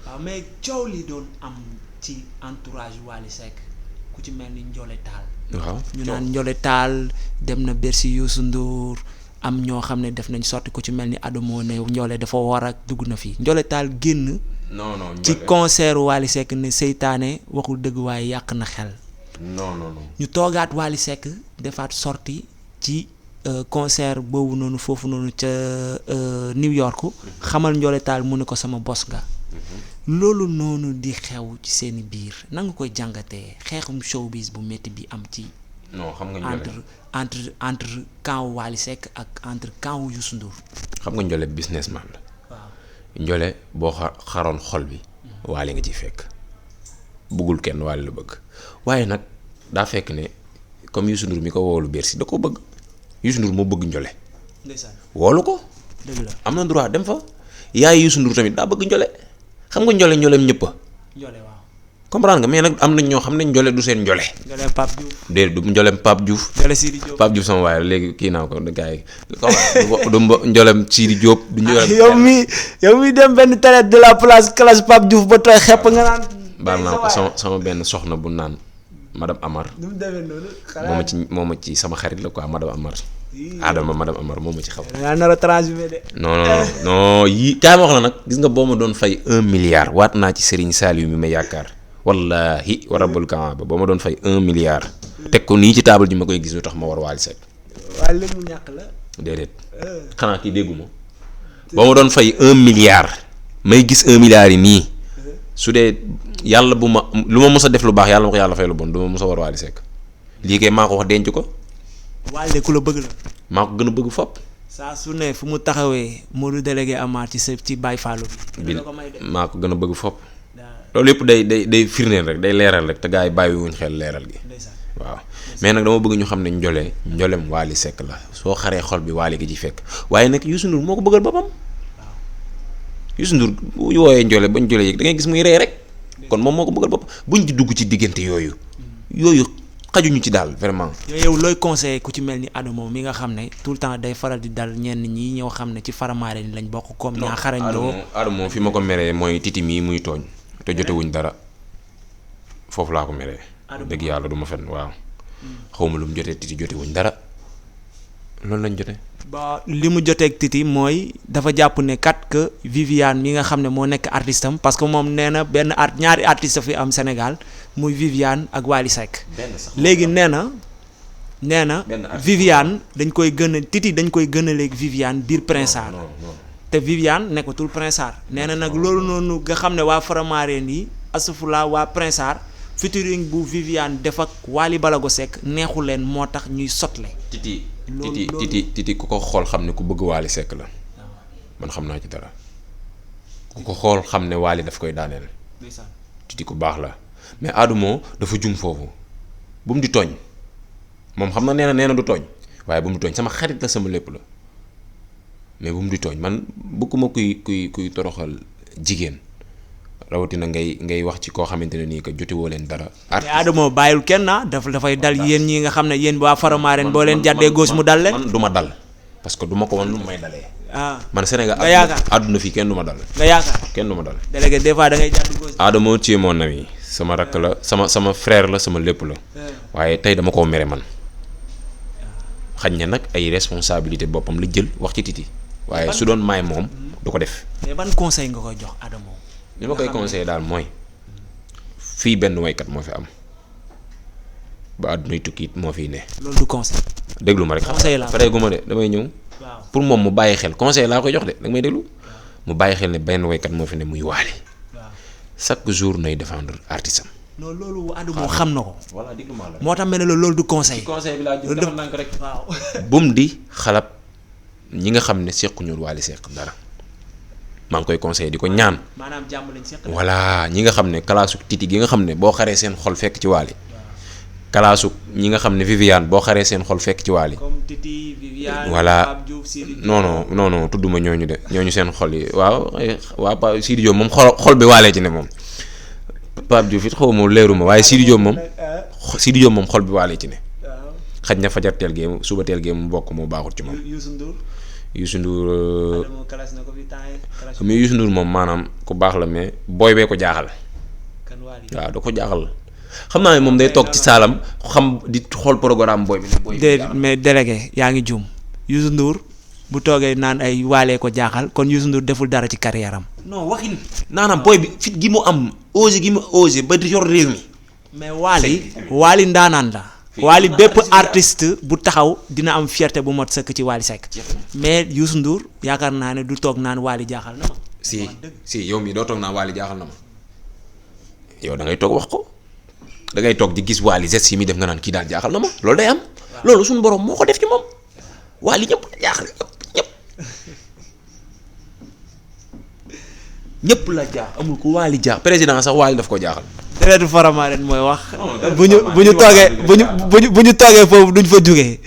waaw mais coow li doon am ci entourage Wally Seck ku ci mel ni Ndiolé Tall. waaw ñu naan Ndiolé Tall dem na Bercy Youssou Ndour am ñoo xam ne def nañ sotti ku ci mel ni Adamo ne Ndiolé dafa war a dugg na fii Ndiolé Tall génn. non ci concert Wally Seck ne seytaane waxul dëgg waaye yàq na xel. non. ñu toogaat Wally Seck defaat sortie ci concert boobu noonu foofu noonu ca New York xamal Ndiolé Tall mu ne ko sama bos nga. loolu noonu di xew ci seeni biir na nga koy jàngatee xeexum showbiz bu métti bi am ci. non xam nga entre camp Wally Seck ak entre camp Youssou Ndour. xam nga Ndiolé businessman la. waaw Ndiolé boo xaroon xol bi. Wally nga ciy fekk. bëggul kenn Wally la bëgg waaye nag daa fekk ne comme Youssou Ndour mi ko woolu Bercy da ko bëgg Youssou Ndour moo bëgg Ndiolé. ndeysaan woolu ko. dëgg la am na droit dem fa. yaay Youssou Ndour tamit daa bëgg Ndiolé xam nga Ndiolé ñëpp a. Ndiolé waaw. comprendre nga mais nag am nañ ñoo xam ne Ndiolé du seen Ndiolé. Ndiolé Pape Diouf. déedéet du Ndiolé Pape Diouf. Ndiolé Sidi Diop. Pape Diouf sama waaye léegi kii naa ko gars yi du Ndiolé Sidi Diop. du Ndiolé yow mi dem benn traite de la place classe Pape Diouf ba tooy xepp nga naan. baal naa ko sama benn soxna bu naan madame Amar. nu mu demee noonu. moo ma ci sama xarit la quoi madame Amar. madame Amar moo ma ci xaw. yaa nar a transhumé de. non yii kaay ma wax la nag gis nga boo ma doon fay 1 milliard waat naa ci Serigne Saliou mi ma yaakaar wallahi wa rabbul kaaba boo ma doon fay 1 milliard. teg ko nii ci table ji ma koy gis lu tax ma war Wally Seck. waaye léegi mu ñàkk la. déedéet xanaa kii déggu ma boo ma doon fay 1 milliard may gis 1 milliard yi nii su dee yàlla bu ma lu ma mës a def lu baax yàlla ma ko yàlla fay lu bon du ma mës a war Wally Seck lii kay maa ko wax denc ko. Wally ku la bëgg la. maa ko gën a bëgg fopp. saa su ne fu mu taxawee Modou délégué Amar ci Baye Fallou bi. maa ko gën a bëgg fopp. loolu yëpp day firndeel rek day leeral rek te gars yi bàyyiwuñ xel leeral gi. waaw mais nag dama bëgg ñu xam ne Ndiolém Wally Seck la soo xaree xol bi Wally gi ci fekk waaye nag Youssou Ndour moo ko bëggal boppam. Youssou Ndour bu wooyee Ndiolé bañ Ndiolé yëg da ngay gis muy rey rek kon moom moo ko bëggal boppam buñ ci dugg ci diggante yooyu xajuñu ci daal vraiment. yow looy conseillé ku ci mel ni Adamo mi nga xam ne tout le temps day faral di dal ñenn ñi ñoo xam ne ci faramaare ni lañ bokk comme ñaa xarañ loo. Adamo fi ma ko meree mooy titi mii muy tooñ te jotewuñ dara foofu laa ko meree. dëgg yàlla du ma fen waaw. xawma lu mu jotee titi jotewuñ dara loolu lañ jotee. ba li mu joteeg titi mooy dafa jàpp ne kat que Viviane mi nga xam ne moo nekk artiste am parce que moom nee na ñaari artiste fi am Sénégal muy Viviane ak Wally Seck. léegi nee na Viviane dañ koy gën a titi dañ koy gën a léegi Viviane biir Prince Art te Viviane nekkatul Prince Art nee na nag loolu noonu nga xam ne waa Faramareen yi asufula waa Prince Art featuring bu Viviane def ak Wally Balago Seck neexu leen moo tax ñuy sotle. titi ku ko xool xam ne ku bëgg Wally Seck la man xam naa ci dara ku ko xool xam ne Wally daf koy daaneel titi ku baax la mais Adamo dafa jum foofu bu mu di tooñ moom xam na nee na du tooñ waaye bu mu di tooñ sama xarit la sama lépp la mais bu mu di tooñ man bëgguma kuy toroxal jigéen rawatina ngay wax ci koo xamante ne nii que jotewoo leen dara. mais Adamo bàyyil kenn dafay dal yéen ñi nga xam ne yéen waa Faramareen boo leen jàddee gauche mu dal leen. man du ma dal parce que du ma ko wan lu may dalee. man Sénégal nga yaakaar àdduna fii kenn du ma dal. nga yaakaar kenn du ma dal. délégué des fois da ngay jàdd gauche. Adamo ci mon ami sama rakk la sama frère la sama lépp la waaye tey dama koo mere man xañ na nag ay responsabilité boppam la jël wax ci titi waaye su doon maay moom du ko def. mais ban conseil nga koy jox Adamo. li ma koy conseillé daal mooy fii benn waykat moo fi am ba àddunay tukki it moo fiy ne. loolu du conseil. déglu ma rek conseil la pareegu ma de damay ñëw. waaw pour moom mu bàyyi xel conseil laa koy jox de da nga may déglu. mu bàyyi xel ne benn waykat moo fi ne muy Wally. chaque jour nay défendre artiste am. non loolu Adamo xam na ko. voilà déglu ma la moo tax mel ne loolu du conseil. conseil bi laa jël defal nank rek. waaw. bum di xalab ñi nga xam ne sequñu Wally Seck dara. maa ngi koy conseillé di ko ñaan. maanaam jàmm lañ seq. voilà ñi nga xam ne kalaasu titi gi nga xam ne boo xaree seen xol fekk ci Wally. kalaasu ñi nga xam ne Viviane boo xaree seen xol fekk ci Wally. comme Titi Viviane. voilà Pape Diouf Sidi Diop. non tudduma ñooñu de ñooñu seen xol yi waaw Pape Sidi Diop moom xol bi waalee ci ne moom. Pape Diouf it xaw ma leeruma waaye Sidi Diop moom. Sidi Diop moom xol bi waalee ci ne. xaj na fajar teel gee suba teel gee mu bokk moo baaxut ci moom. Youssou Ndour mais Youssou Ndour moom maanaam ku baax la mais booy bee ko jaaxal. waaw da ko jaaxal xam naa ne moom day toog ci saalam xam di xool programme booy bi ne booy bi mais délégué yaa ngi juum Youssou Ndour bu toogee naan ay waalee ko jaaxal kon Youssou Ndour deful dara ci carrière am. non waxin naanaam booy bi fit gi mu am osé gi mu osé ba di yor réew mi. mais Wally ndaanaan la. Wally bépp artiste bu taxaw dina am fierté bu mot sëkk ci Wally Seck. mais Youssou Ndour yaakaar naa ne du toog naan Wally jaaxal na ma. si yow mii doo toog naan Wally jaaxal na ma yow da ngay toog wax ko da ngay toog di gis Wally geste yi muy def nga naan kii daal jaaxal na ma loolu day am. loolu suñu borom moo ko def ci moom Wally ñëpp la jaaxal ñëpp la jaax amul ku Wally jaax président sax Wally daf ko jaaxal. déedéet Faramaren mooy wax. bu ñu toogee foofu duñ fa jógee.